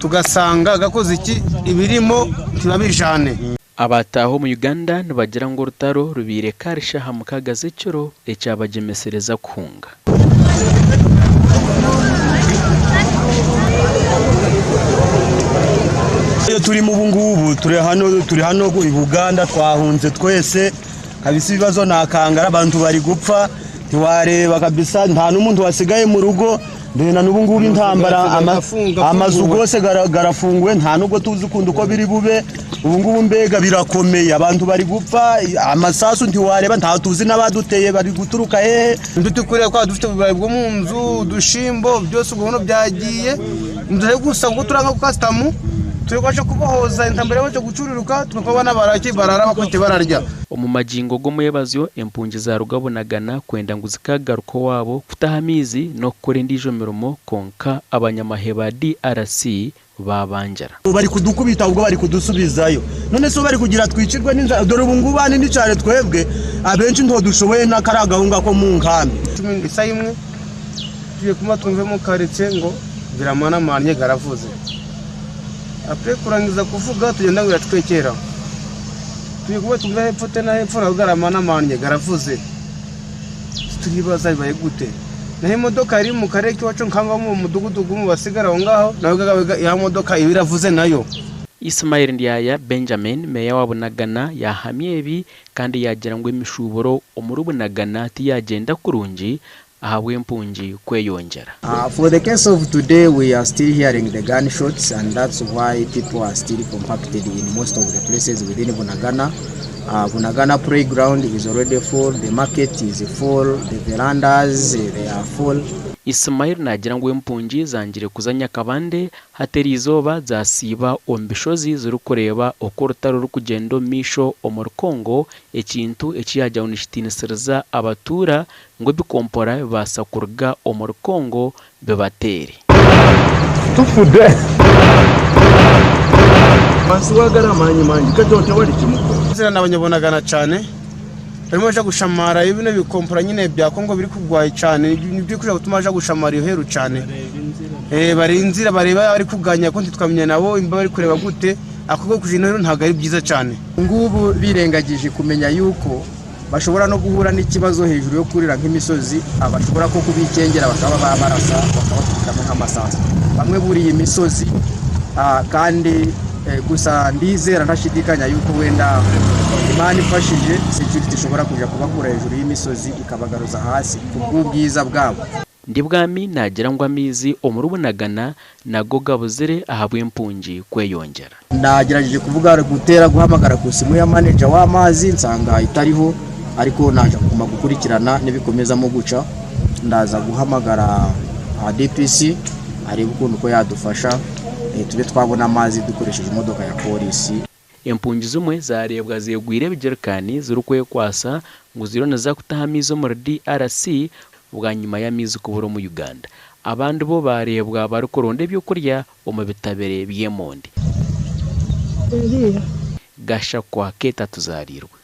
Tugasanga gakoze ki ebirimo tibabijane. Abataaha omu Uganda nibagira ngu orutaro rubaire kare shaaha mukaaga z'ekiro ekyabagyemesereza kuhunga. Iyo turimu ubu ngubu turi hano turi hano i Buganda twahunze twese kabisa ibibazo nakangara abantu bari gupfa ntiwareba kabisa nta n'umuntu wasigaye mu rugo Mbere n'ubu ngubu intambara amazu gose garafunguwe nta nubwo tuzi ukuntu uko biri bube ubu ngubu mbega birakomeye abantu bari gupfa amasasu ntiwareba nta tuzi n'abaduteye bari guturuka hehe. Nitukureba kwa dufite uburayi bwo mu nzu udushimbo byose ubwo byagiye nduhe gusa ngo turanga ku kasitamu turi kwaje kubohoza intambara yaje gucururuka tukabona baraki barara bakote bararya. Omu magingo g'omwebazyo, empungi zaaruga Bunagana kwenda ngu zikaagaruka owaabo kutaha amaizi n'okukora endiijo mirimo kwonka abanyamahe ba DRC baabangira. Bari kudukubita ahubwo bari kudusubizayo none se bari kugira twicirwe n'inzara dore ubu ngubu ahanini cyane twebwe abenshi ntodushoboye na kariya gahunga ko mu nkambi. Isaha imwe tugiye kuma twumve mu karitsiye ngo biramanamanye garavuze apure kurangiza kuvuga tugenda ngo iratwekera tugiye kuba twumve hepfo te na hepfo naho garamanamanye garavuze turibaza bibaye gute naho imodoka iri mu karere k'iwacu nkangwa mu mudugudu mu basigara aho ngaho naho ya modoka iba iravuze nayo. Ismail Ndyaya Benjamin, Meeya wa Bunagana yaahamya ebi kandi yaagira ngu emishuuburo omuri Bunagana tiyagyenda kurungi ahabw'empungi kweyongyera. For the case of today we are still hearing the gun shots and that's why people are still compacted in most of the places within Bunagana. Bunagana playground is already full, the market is full, the verandas they are full. Ismail naagira ngu empungi zangire kuza Nyakabande Hati eriizooba zaasiiba omu bishozi zirikureeba oku orutaro rurikugyenda omu maisho omuri Congo, ekintu eki yaagira ngu nikitiinisiriza abatuura ngu ebikompora bibaasa kuruga omuri Congo bibateere. Tufudde. Wansi wagara amaanyi mangi kati tewali kimukola. Nzira nabanyabonagana cane barimo baja gushamara bino bikompora nyine bya Congo biri kugwayi cane nibyo kuja gutuma baja gushamara iyo heru cane eh barinzira bareba bari kuganya ko ntitwamenya nabo imba bari kureba gute akubwo kuja ino heru ntabwo ari byiza cane. Ngubu birengagije kumenya yuko bashobora no guhura n'ikibazo hejuru yo kurira nk'imisozi bashobora ko kubikengera bakaba babarasa bakabakubitamo nk'amasasu bamwe buriye imisozi kandi gusa ndizera ntashidikanya yuko wenda Imana ifashije security ishobora kuja kubakura hejuru y'imisozi ikabagaruza hasi kubw'ubwiza bwabo. Ndibwami naagira ngu amaizi omuri Bunagana nago gabuzire ahabw'empungi kweyongyera. Nagerageje kuvuga gutera guhamagara ku simu ya manager w'amazi nsanga itariho ariko naja kuguma gukurikirana nibikomezamo guca ndaza guhamagara DPC arebe ukuntu ko yadufasha tube twabona amazi dukoresheje imodoka ya polisi. Empungi zimwe zaareebwa zeegwire ebijerikaani zirikwekwasa ngu ziriyo niziza kutaha amaizi omuri DRC bwanyima y'amaizi kubura omu Uganda. Abandi bo baareebwa barikuronda ebyokurya omu bitabire by'emondi. Gashakwa Keeta Tuzaariirwe.